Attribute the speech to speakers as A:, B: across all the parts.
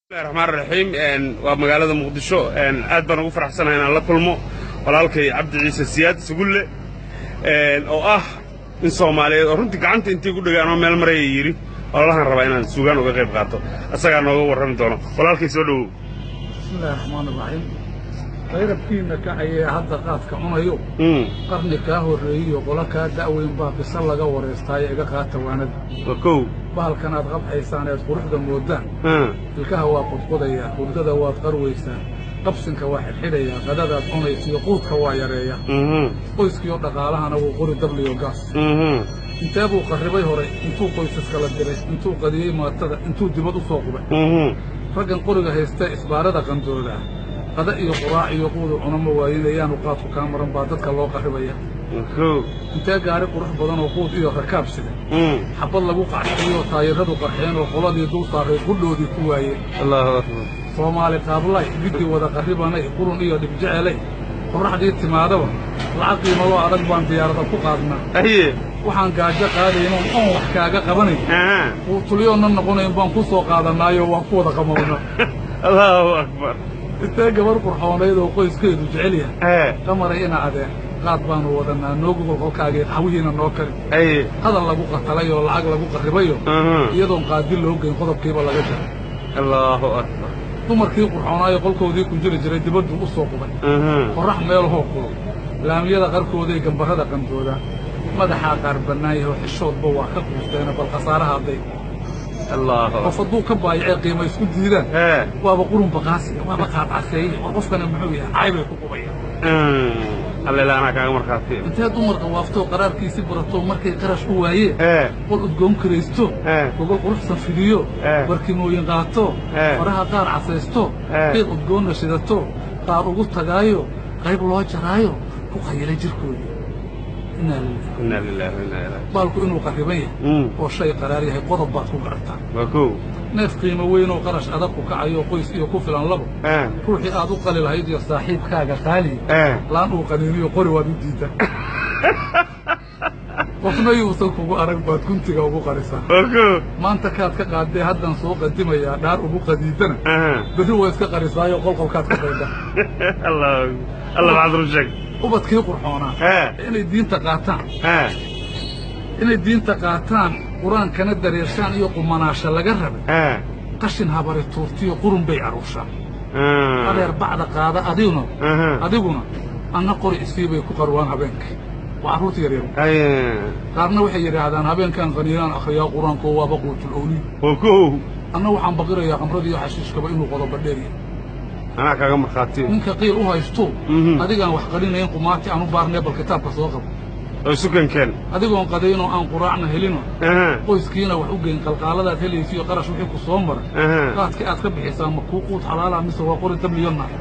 A: Bismillahi raxmaan raxiim. Waa magaalada Muqdisho. Aad baan ugu faraxsanahay inaan la kulmo walaalkay Cabdi Ciise Siyaad Sugulle, oo ah nin Soomaaliyeed oo runtii gacanta intii ku dhegaan oo meel maraya yidhi ololahan rabaa inaan suugaan uga qayb qaato. Asagaa nooga warrami doono. Walaalkay, soo dhowow.
B: Bismillahi raxmaan raxiim. Qayrabkiina kacayee hadda qaadka cunayo, qarni kaa horreeyiyo qolo kaa da'weyn baa bisa laga wareystaayo. Iga qaata waanada.
A: Waa kow.
B: Bahalkan aad qabxaysaan eed quruxda mooddaan, ilkaha waa qudqudayaa, hurdada waad qarwaysaa, qabsinka waa xidhxidhayaa, qadadaad cunaysiyo quudka waa yareeyaa, qoyskiyo dhaqaalahana wuu qori dabliyo gaas. Intee buu qarribay horay, intuu qoysaskala diray, intuu qadiyey maatada, intuu dibad u soo qubay. Raggan qoriga haystee isbaarada qandoodaa, qada iyo quraac iyo quudu cuno ma waayinayaanu. Qaadku kaa maran baa dadka loo qarribaya.
A: Kow.
B: Intee gaari qurux badan oo quud iyo rakaab sida xabbad lagu qacsiiyoo taayirradu qarxeen oo qoladii dul saaray qudhoodii ku waayeen.
A: Allahu akbar.
B: Soomaali qaablay giddii wada qarribanay, qurun iyo dhibjecelay. Qorraxdii timaadaba lacag qiimaloo adag baan diyaarada ku qaadnaa. Waxaan gaajo qaadaynoon oon wax kaaga qabanayn, quutulyoonna noqonayn baan ku soo qaadannaayo waan ku wada qamownaa.
A: Allahu akbar.
B: Intee gabar qurxoonayd oo qoyskeedu jecel yahay, qamaray ina adeer, qaad baannu wadannaa, noo gogol qolkaagii, qaxwihiina noo kari, hadal lagu qatalay oo lacag lagu qarribayo, iyadoon qaadi loo geyn qodobkiiba laga jaray.
A: Allahu akbar.
B: Dumarkii qurxoonaayo qolkoodii ku jiri jiray dibadduu u soo qubay. Qorrax meelahoo kulul laamiyada qarkooday gambarrada qandoodaa, madaxaa qaar bannaan yaho, xishoodba waa ka quusteena. Bal khasaaraha hadday
A: Allahu.
B: Qof hadduu ka baayacee qiimo isku diidaan, waaba qurun baqaasiya, waaba qaadcaseeye, war qofkana muxuu yahay, cay bay ku qubayaan.
A: Alleela, anaa kaaga markhaati.
B: Intee dumarka waaftoo qaraarkiisi baratoo markay qarash u waayeen, qol udgoon kiraysto, gogol quruxsan fidiyo, barkimooyin qaato, faraha qaar casaysto, qiiq udgoonna shidato, qaar ugu tagaayo, qayb loo jaraayo, ku qayilay jirkoodii. Innaa lillahi.
A: Inna lillahi wa inna ilayhi.
B: Baalku inuu qarriban yahay oo shay qaraar yahay qodob baad ku garataa.
A: Waa kow.
B: Neef qiimo weyn oo qarash adag ku kacayo, qoys iyo ku filan labo, ruuxii aad u qali lahayd iyo saaxiibkaaga qaaliya, laan uu qaniiniyo qori waad u diiddaa. Qofna yuusan kugu arag baad guntiga ugu qarisaa.
A: Waa kow.
B: Maanta kaad ka qaadee haddaan soo qadimayaa dhaar ugu qadiidana, berri waa iska qarisaayo qolqolkaad ka qaydha.
A: Allah Allah, maxaad run sheeg.
B: Ubadkii qurxoonaa inay diinta qaataan, inay diinta qaataan, qur-aankana dareershaan iyo qumanaasha laga rabay, qashin habari tuurtiyo qurun bay aruushaan. Adeer, bacda qaada adiguna, adiguna anna qori isii bay ku qarwaan habeenkii. Waa carruurta yaryar. Qaarna waxay yidhaahdaan habeenkan qaniinaan akhriyaa qur-aanko, waaba quutul awliya.
A: Waa kow.
B: Anna waxaan baqirayaa khamradiiyo xashiishkaba inuu qodoba dheer yahay.
A: Anaa kaaga markhaati.
B: Ninka qiil u haysto, adigaan wax qarinayn, qumaati aan u baarnay, bal kitaabka soo qabo.
A: Oo sukankeen.
B: Adigoon qadaynoo aan quraacna helino, qoyskiina wax u geyn, qalqaaladaad helaysiyo qarash wixii ku soo maray, qaadkii aad ka bixisaa ma kuu quud xalaala mise waa qori dabliyo naar?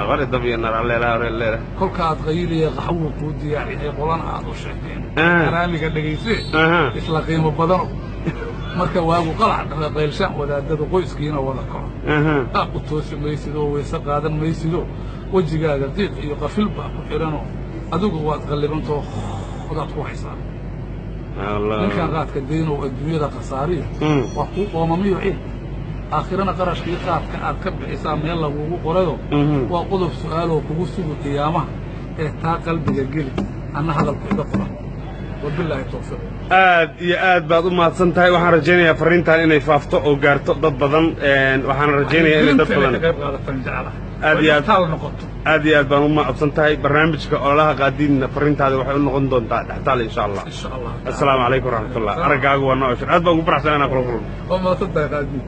A: Qori dab iyo naar, alleela alleela.
B: Kolka aad qayiliya qaxwuu kuu diyaar yahay, qolana aad u sheekeen, karaamiga dhegaysee, isla qiimo badano marka waagu qalac qaylshaan wadaadada, qoyskiina wada kaco, qaab u toosi maysid oo weyse qaadan maysidoo wejigaaga qiiq iyo qafil baa ku xidhanoo adigu waad qallibantoo odaad ku haysaa. Ninkan qaadka daynow adduunyada khasaariyo waa kuu qoomamiyo ciil, aakhirana qarashkii qaadka aad ka bixisaa meel lagugu qorayo. Waa qodob su'aaloo kugu sugi qiyaamaha ee taa qalbiga geli. Anna hadalku iga qora. Wabilaahi tawfiiq.
A: Aad iyo aad baad u mahadsan tahay. Waxaan rajaynayaa farriintan inay faafto oo gaarto dad badan. Waxaan rajaynayaa inay dad badan
B: ka qayb qaadatan jeclaha.
A: Aad iyo aad.
B: Taal noqoto.
A: Aad iyo aad baan u mahadsan tahay. Barnaamijka ololaha qaadiidna farriintaada waxay u noqon doontaa dhextaal, insha Allah.
B: Insha Allah.
A: Assalaamu calaykum waraxmatullah. Araggaagu waa noo cashir. Aad baan ugu faraxsan inaan kula kulmo.
B: Waa mahadsan tahay, qaadiid.